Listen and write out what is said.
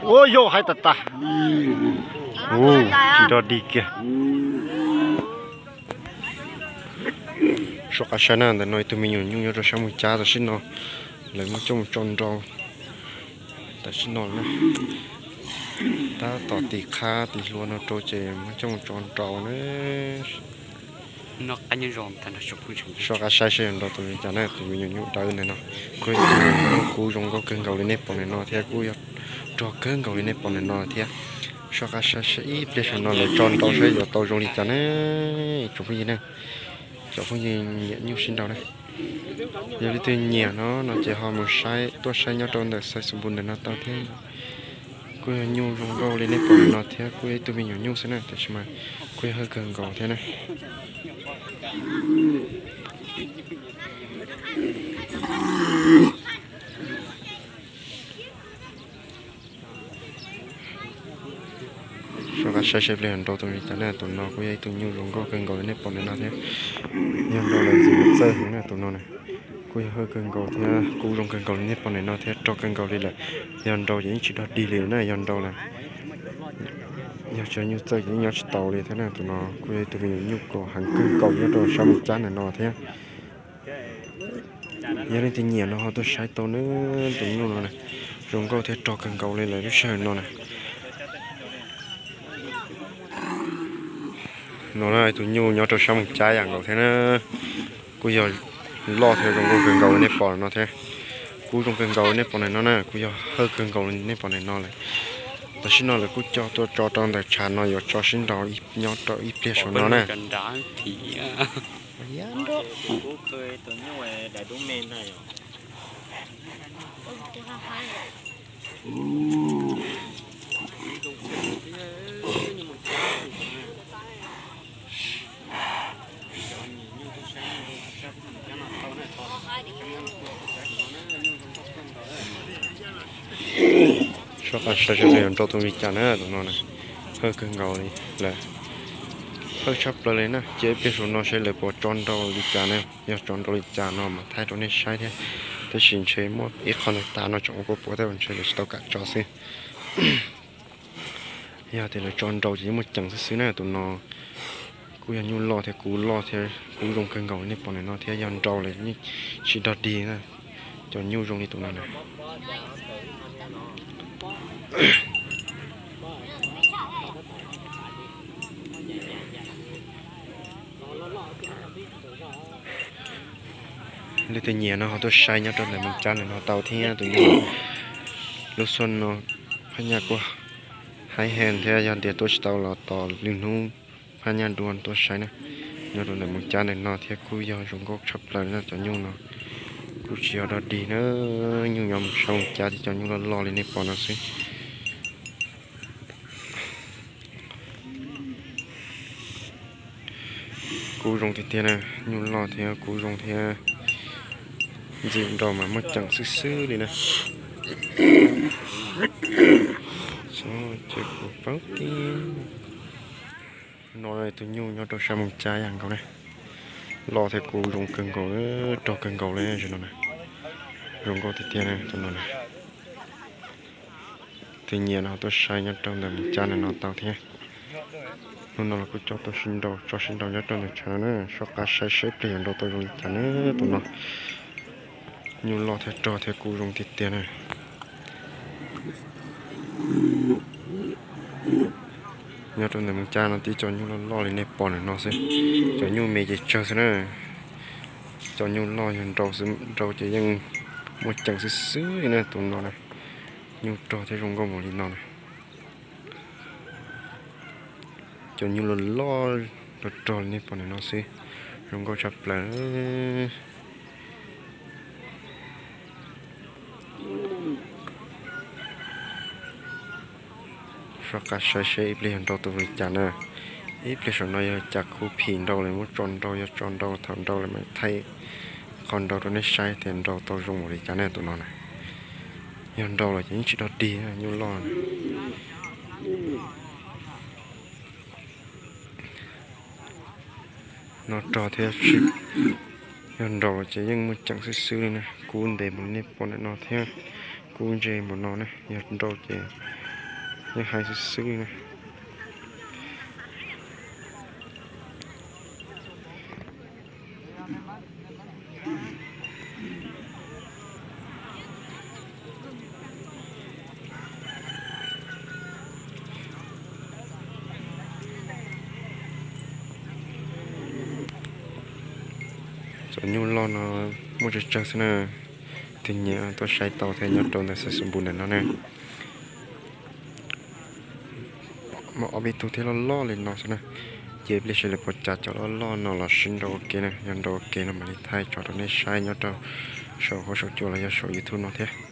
Ua yog hais tas tas. Ua, tsis dog dig kiag. Soj qab saib na, ntawm no ib tug me nyuam nyuj nyob rau sab Moos Cab tam sim no lawv muab coj mus tso nrau tam sim no na. Tab tom tiv qhab tiv hlua no rau ces muab coj mus tso nrau na. Soj qab saib seb yuav nrau tus li cas na, tus me nyuam nyuj dawb ntawm no. Kuj yog ib tug me nyuam nyuj kub zoo nkauj kawg nkaus li nej pom ntawm no thiab kuj yog rog kawg nkaus li nej pom ntawm no thiab. Soj qab saib seb ib pliag saum no lawv tso nrau saib yuav tau zoo li cas na. Tsoom phooj ywg na, cov phooj ywg nyiam nyuj sib nrau na, yog leej twg nyiam no no ces ho mus saib, tuaj saib nyob rau ntawm Xais Xus Npus ntawm no tau thiab. Kuj yog nyuj zoo nkauj li nej pom ntawm no thiab, kuj yog ib tug me nyuam nyuj xwb na, tiam sis mas kuj yog hawj kawg nkaus thiab na. Soj qab saib seb pliag yuav nrau tus li cas na, tus no kuj yog ib tug nyuj zoo nkauj kawg nkaus li nej pom ntawm no thiab. Yog nrau lawm ntxim txawj heev na tus no na. Kuj yog hawj kawg nkaus thiab kub zoo kawg nkaus li nej pom ntawm no thiab, rog kawg nkaus li lawm. Yog nrau ces yeej tsis dog dig li na, yog nrau lawm. Yog tsis yog nyuj txawj ces yeej nyob tsis tau li thiab na, tus no kuj yog ib tug me nyuam nyuj kub heev kawg nkaus nyob rau sab Moos Cab ntawm no thiab. Yog leej twg nyiam no ho tuaj saib tau na, tus nyuj no na, zoo nkauj thiab rog kawg nkaus li lawm lub sij hawm no na. No na tus nyuj nyob rau sab Moos Cab yam nkaus thiab na, kuj yog loj thiab zoo nkauj kawg nkaus li nej pom no thiab, kub zoo kawg nkaus li nej pom ntawm no na, kuj yog hawj kawg nkaus li nej pom ntawm no lawm. Tam sim no lawv kuj coj tuaj tso rau ntawm tshav no yuav tso sib nrau nyob rau ib pliag saum no na. Soj qab saib seb yuav nrau tus li cas na, tus no na, hawj kawg nkaus li lawm, hawj tshaj plaws li na. Cia ib pliag saum no seb lawv puas tso nrau li cas na, yog tso nrau li cas no mas thaij rau nej saib thiab. Tab sis ntshe muaj ib qho ntawm tas no tseem ua puas puas thiab, ntshe lawv tsis tau kam tso xwb. Yog tias lawv tso nrau ces yeej muaj ceem xwb xwb na, tus no kuj yog nyuj loj thiab kub loj thiab kub zoo kawg nkaus li nej pom ntawm no thiab, yog nrau lawm yeej tsis dog dig na, cov nyuj zoo li tus no na. Leej twg nyiam no ho tuaj saib nyob rau ntawm Moos Cab ntawm no tau thiab, tus nyuj lub xub no phaj nyaj kuj haib heev thiab, yog tias tuaj tsis tau los tos lwm hnub phaj nyaj dua tuaj saib na. Nyob rau ntawm Moos Cab ntawm no thiab kuj yog zoo nkauj tshaj plaws na, cov nyuj no kuj tsis yog dog dig na, nyuj nyob mus sab Moos Cab thiab cov nyuj loj loj li nej pom no xwb. Kub zoo tiag tiag na, nyuj loj thiab kub zoo thiab, ntxim nrau mas muaj ceem xwb xwb li na. Ces kuv paub tias no tus nyuj nyob rau sab Moos Cab yam nkaus na, loj thiab kub zoo kawg nkaus, rog kawg nkaus li no na, zoo nkauj tiag tiag na tus no na. Tus nyiam no tuaj saib nyob rau ntawm Moos Cab ntawm no tau thiab. Hnub no los kuj coj tuaj sib nrau, tso sib nrau nyob rau ntawm tshav no na, soj qab saib seb pliag yuav nrau tau zoo li cas na tus no. Nyuj loj thiab rog thiab kub zoo tiag tiag na. Nyob rau ntawm Moos Cab no tib cov nyuj loj loj li nej pom ntawm no xwb, cov nyuj me ces tsawg xwb na. Cov nyuj loj yog nrau xwb, nrau ces yeej muaj ceem xwb xwb li na tus no na. Nyuj rog thiab zoo nkauj npaum li no na. Cov nyuj loj loj rog rog li nej pom ntawm no xwb, zoo nkauj tshaj plaws. Soj qab saib seb ib pliag yog nrau tus li cas na. Ib pliag saum no yog cas kub phim nrau lawm muab tso nrau, yog tso nrau thaum nrau lawm mas thaij qhov nrau rau nej saib tias nrau tau zoo npaum li cas na tus no na. Yog nrau lawm ces yeej tsis dog dig na, nyuj loj na. No rog thiab, yog nrau lawm ces yeej muaj ceem xwb xwb li na, kub ntev npaum li nej pom ntawm no thiab. Kub ntse npaum no ne, yog nrau ces yeej hais xwb xwb na. Txom nyuj loj no muaj tsawg tsawg xwb na. Tus nyiam tuaj saib tau thiab nyob rau ntawm xeev Xus Npus ntawm no na. Muaj ob peb tug thiab loj loj li no xwb na. Ces ib pliag seb lawv puas cav cov loj loj no los sib nrau ua ke na, yog nrau ua ke no mam li thaij tso rau nej saib nyob rau saum huab saum cua los yog saum YouTube no thiab.